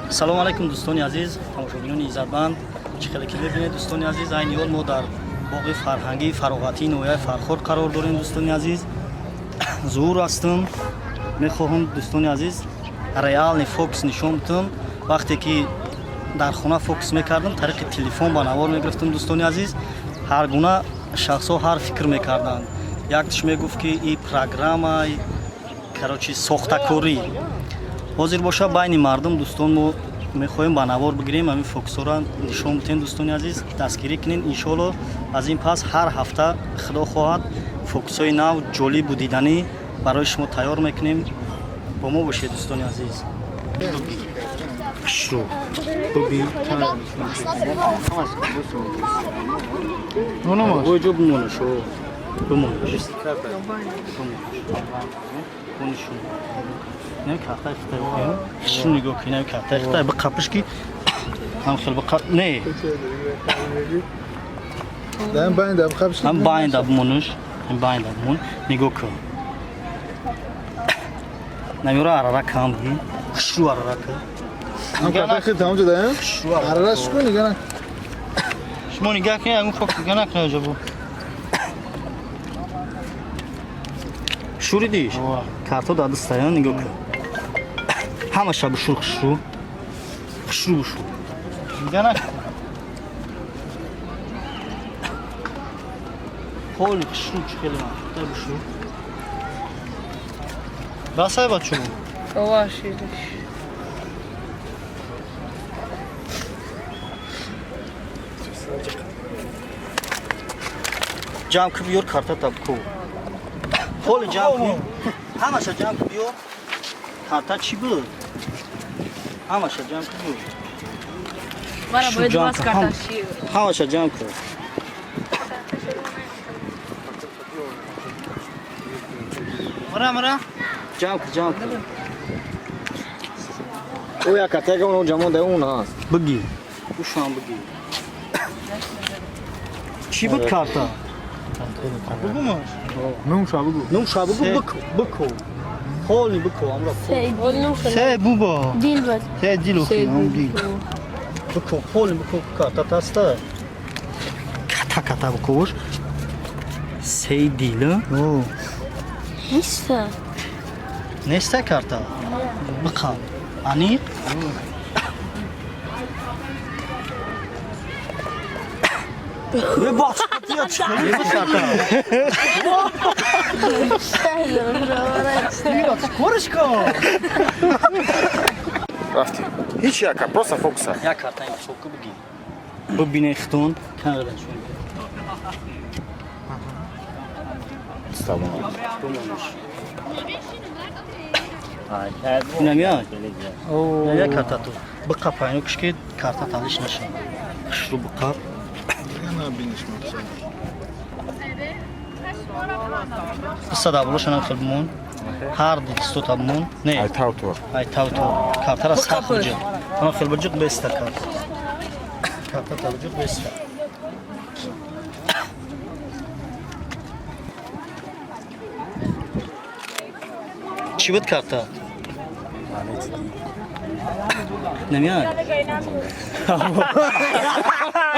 Салому алайкум, дӯстони азиз, тамошобинони иззатманд. Чӣ хеле ки мебинед, дӯстони азиз, айни ҳол мо дар боғи фарҳангии фароғатии ноҳияи Фархор қарор дорем. Дӯстони азиз, зуҳур ҳастам. Мехоҳам, дӯстони азиз, реальный фокус нишон битам. Вақте ки дар хона фокус мекардам, тариқи телефон ба навор мегирифтам, дӯстони азиз, ҳар гуна шахсҳо ҳар фикр мекарданд. Яктиш мегуфт, ки и программа, короче, сохтакорӣ. Ҳозир боша, байни мардум, дӯстон, мо мехоҳем ба навор бигирем, ҳамин фокусҳоро нишон битем. Дӯстони азиз, дастгирӣ кунед. Иншоалло, аз ин пас ҳар ҳафта, худо хоҳад, фокусҳои нав, ҷолибу диданӣ барои шумо тайёр мекунем. Бо мо бошед, дӯстони азиз. Шу бибин. Ҷо бимонаш, бимонаш, бимонаш. Не, картай хитай. Шу нигоҳ кун, инами картай хитай биқапиш, ки ҳам хел биқап, не. Даем байнда бихапш. Ҳам байнда бимонаш, ҳам байнда бимон. Нигоҳ кун, намёра арара кам буги, шу арара кун. Ҳам картай хит ҳамҷо даем. Арара шку нигоҳ на. Шумо нигоҳ кунед, ягон фокус нигоҳ накунед ҷо бу. Шуридиш? Карто дар дастая, нигоҳ кун. Ҳамаша бушур, хушрӯ. Хушрӯ бушур. Нигоҳ накун. Ҳоли хушрӯ, чӣ хеле ман. Бушур. Басай, бачо. Вашидиш. Ҷамъ ки биёр картата ку. Ҳоли ҷамъ кун. Ҳамаша ҷамъ ки биёр. Карта чӣ буд? Ҳамаша ҷамъ ки биёр. Мара Шу бояд ҷамъ бас кун, карта ши. Ҳамаша ҷамъ кун. Мара, мара. Ҷамъ кун, ҷамъ кун. Ӯ як картага он ҷамон да он ҳаст. Бигир. Ушам бигир. Чӣ буд карта? Бугумаш. Нум ша бугу. Нум ша бугу, бику, бику. Ҳоли бику, амра. Се буба. Дил бад. Се дилу хиам дил. Бику, ҳоли бику, карта таста. Ката ката бикуш. Сей дил. О. Неста. Неста карта. Биқа. Аниқ? Е, бач, тия чӣ карта? Коришка. Рафти. Ҳеч яка, просто фокуса. Як карта интихоб ку, бигир. Бибинед хитон, камера нишон бед. Стабон. Бимонаш. Инамия? Инамия карта ту. Биқа пайно киш, ки карта талиш наша. Хушрӯ биқап. На биниш мақсад. Дистата болошанам хел бимон. Ҳар ду дистота бимон. Не. Ай тав тор. Ай тав тор. Картара сахт биҷиқ. Ана хел биҷиқ, беста карта. Карта та биҷиқ, беста. Чӣ буд карта? Намеяд?